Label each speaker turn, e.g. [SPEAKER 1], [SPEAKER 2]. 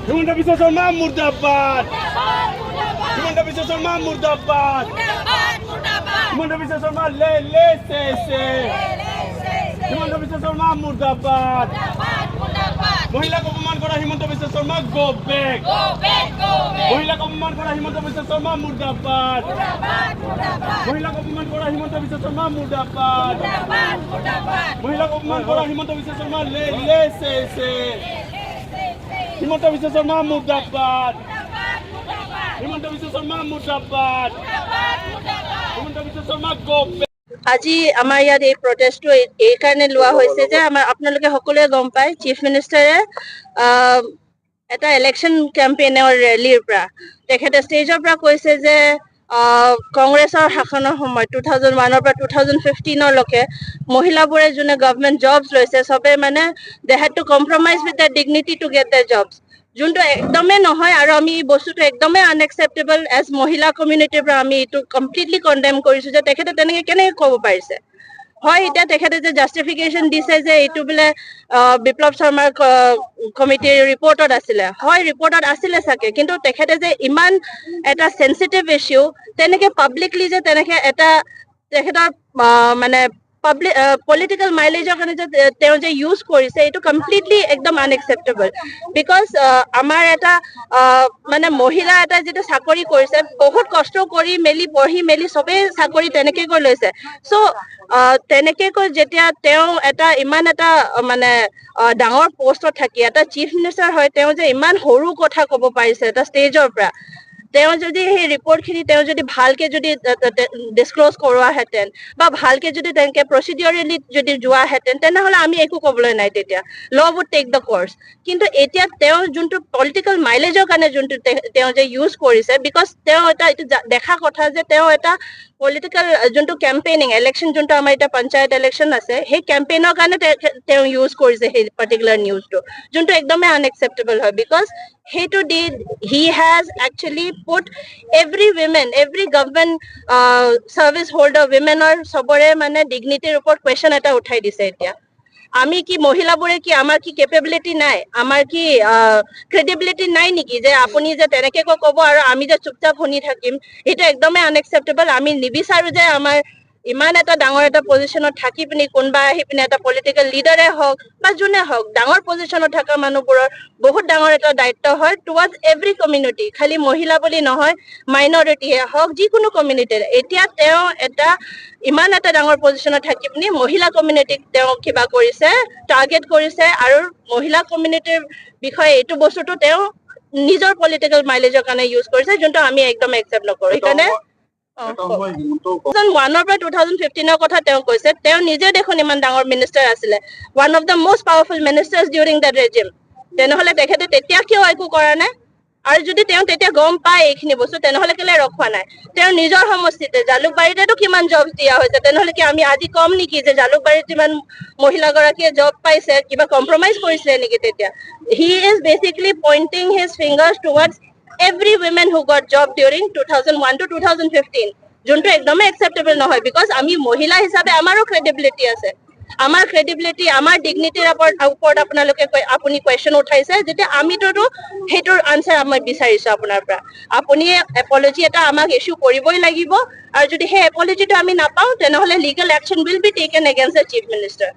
[SPEAKER 1] Himanta Biswa Sarma মুৰ্দাবাদ। হিমন্ত বিশ্ব শৰ্মা মুৰ্দাবাদ। হিমন্ত বিশ্ব শৰ্মা লে লে চে চে। হিমন্ত বিশ্ব শৰ্মা মুৰ্দাবাদ। মহিলাক অপমান কৰা হিমন্ত বিশ্ব শৰ্মা গ বেক। মহিলাক অপমান কৰা হিমন্ত বিশ্ব শৰ্মা মুৰ্দাবাদ। মহিলাক অপমান কৰা হিমন্ত বিশ্ব শৰ্মা মুৰ্দাবাদ। মহিলাক অপমান কৰা হিমন্ত বিশ্ব শৰ্মা লে লে চে চে। হিমন্ত বিশ্ব শৰ্মা মুৰ্দাবাদ। হিমন্ত বিশ্ব শৰ্মা মুৰ্দাবাদ। হিমন্ত বিশ্ব শৰ্মা গ
[SPEAKER 2] আজি আমাৰ ইয়াত এই প্ৰটেষ্টটো এইকাৰণে লোৱা হৈছে যে আমাৰ আপোনালোকে সকলোৱে গম পায়, চিফ মিনিষ্টাৰে এটা ইলেকশ্যন কেম্পেইনৰ ৰেলীৰ পৰা তেখেতে ষ্টেজৰ পৰা কৈছে যে কংগ্ৰেছৰ শাসনৰ সময়ত 2001ৰ পৰা 2015ৰলৈকে মহিলাবোৰে যোনে গভমেণ্ট জবছ লৈছে, চবে মানে they had to compromise with the dignity to get the jobs, যোনটো একদমেই নহয়। আৰু আমি এই বস্তুটো একদমেই আনএকচেপ্টেবল। এজ মহিলা কমিউনিটিৰ পৰা আমি এইটো কমপ্লিটলি কণ্ডেম কৰিছো যে তেখেতে তেনেকে কেনেকে ক'ব পাৰিছে। হয়, এতিয়া তেখেতে যে জাষ্টিফিকেশ্যন দিছে যে এইটো বোলে বিপ্লৱ শৰ্মাৰ কমিটিৰ ৰিপৰ্টত আছিলে, হয়, ৰিপৰ্টত আছিলে চাগে, কিন্তু তেখেতে যে ইমান এটা চেঞ্চিটিভ ইছ্যু তেনেকে পাব্লিকলি যে তেনেকে এটা তেখেতৰ মানে পাব্লিক পলিটিকেল মাইলেজৰ কাৰণে যে তেওঁ যে ইউজ কৰিছে, এইটো কমপ্লিটলি একদম আনএকচেপ্টেবল। Because আমাৰ এটা মানে মহিলা এটা যিটো চাকৰি কৰিছে, বহুত কষ্ট কৰি মেলি, পঢ়ি মেলি চবেই চাকৰি তেনেকে কৈ লৈছে। চ' তেনেকে কৈ যেতিয়া তেওঁ এটা ইমান এটা মানে ডাঙৰ পষ্টত থাকি এটা চিফ মিনিষ্টাৰ হয়, তেওঁ যে ইমান সৰু কথা ক'ব পাৰিছে এটা ষ্টেজৰ পৰা, তেওঁ যদি সেই ৰিপৰ্টখিনি তেওঁ যদি ভালকে যদি ডিছক্ল'জ কৰোৱাহেঁতেন বা ভালকে যদি তেনেকে প্ৰচিডিউৰেলি যদি যোৱাহেঁতেন, তেনেহ'লে আমি একো ক'বলৈ নাই, তেতিয়া law would take the course। কিন্তু এতিয়া তেওঁ যোনটো পলিটিকেল মাইলেজৰ কাৰণে যোনটো তেওঁ যে ইউজ কৰিছে, because তেওঁ এটা এইটো দেখা কথা যে তেওঁ এটা পলিটিকেল যোনটো কেম্পেইনিং ইলেকশ্যন, যোনটো আমাৰ এতিয়া পঞ্চায়ত ইলেকশ্যন আছে, সেই কেম্পেইনৰ কাৰণে তেওঁ ইউজ কৰিছে সেই পাৰ্টিকুলাৰ নিউজটো, যোনটো একদমেই আনএকচেপ্টেবল হয়। Because সেইটো দি he has actually put every women, every government service holder উইমেনৰ চবৰে মানে ডিগনিটিৰ ওপৰত কুৱেশ্যন এটা উঠাই দিছে। এতিয়া আমি কি মহিলাবোৰে কি আমাৰ কি কেপেবিলিটি নাই, আমাৰ কি ক্ৰেডিবিলিটি নাই নেকি যে আপুনি যে তেনেকে কৈ ক'ব আৰু আমি যে চুপচাপ শুনি থাকিম? সেইটো একদমেই আনএকচেপ্টেবল। আমি নিবিচাৰো যে আমাৰ ইমান এটা ডাঙৰ এটা পজিশ্যনত থাকি পিনি কোনোবা আহি পিনি, এটা পলিটিকেল লিডাৰে হওক বা যোনে হওক, ডাঙৰ পজিশ্যনত থকা মানুহবোৰৰ বহুত ডাঙৰ এটা দায়িত্ব হয় টুৱাৰ্ডছ এভৰি কমিউনিটি, খালি মহিলা বুলি নহয়, মাইনৰিটিয়ে হওক, যিকোনো কমিউনিটিৰ। এতিয়া তেওঁ এটা ইমান এটা ডাঙৰ পজিশ্যনত থাকি পিনি মহিলা কমিউনিটিক তেওঁ কিবা কৰিছে, টাৰ্গেট কৰিছে আৰু মহিলা কমিউনিটিৰ বিষয়ে এইটো বস্তুটো তেওঁ নিজৰ পলিটিকেল মাইলেজৰ কাৰণে ইউজ কৰিছে, যোনটো আমি একদম একচেপ্ট নকৰো। সেইকাৰণে 2001ৰ পৰা 2015ৰ কথা তেওঁ কৈছে। তেওঁ নিজে দেখোন ইমান ডাঙৰ মিনিষ্টাৰ আছিলে, one of the most powerful ministers during the regime। তেনেহলে তেখেতে তেতিয়া কিয় একো কৰা নাই? আৰু যদি তেওঁ তেতিয়া গম পায় এইখিনি বস্তু, তেনেহলে কেলে ৰখোৱা নাই? তেওঁ নিজৰ সমষ্টিতে জালুকবাৰীতেতো কিমান জব দিয়া হৈছে, তেনেহলে কি আমি আজি কম নেকি যে জালুকবাৰীত যিমান মহিলাগৰাকীয়ে জব পাইছে, কিবা কম্প্ৰমাইজ কৰিছিলে নেকি তেতিয়া? He is basically pointing his fingers towards every women who got job during 2001 to 2015, যোনটো একদমেই একচেপ্টেবল নহয়। Because আমি মহিলা হিচাপে আমাৰো ক্ৰেডিবিলিটি আছে। আমাৰ ক্ৰেডিবিলিটি, আমাৰ ডিগনিটিৰ ওপৰত আপোনালোকে আপুনি কুৱেশ্যন উঠাইছে যেতিয়া, আমিতোতো সেইটোৰ আনচাৰ আমি বিচাৰিছো আপোনাৰ পৰা। আপুনি এপলজি এটা আমাক ইছ্যু কৰিবই লাগিব আৰু যদি সেই এপলজিটো আমি নাপাওঁ, তেনেহ'লে legal action will be taken against the Chief Minister।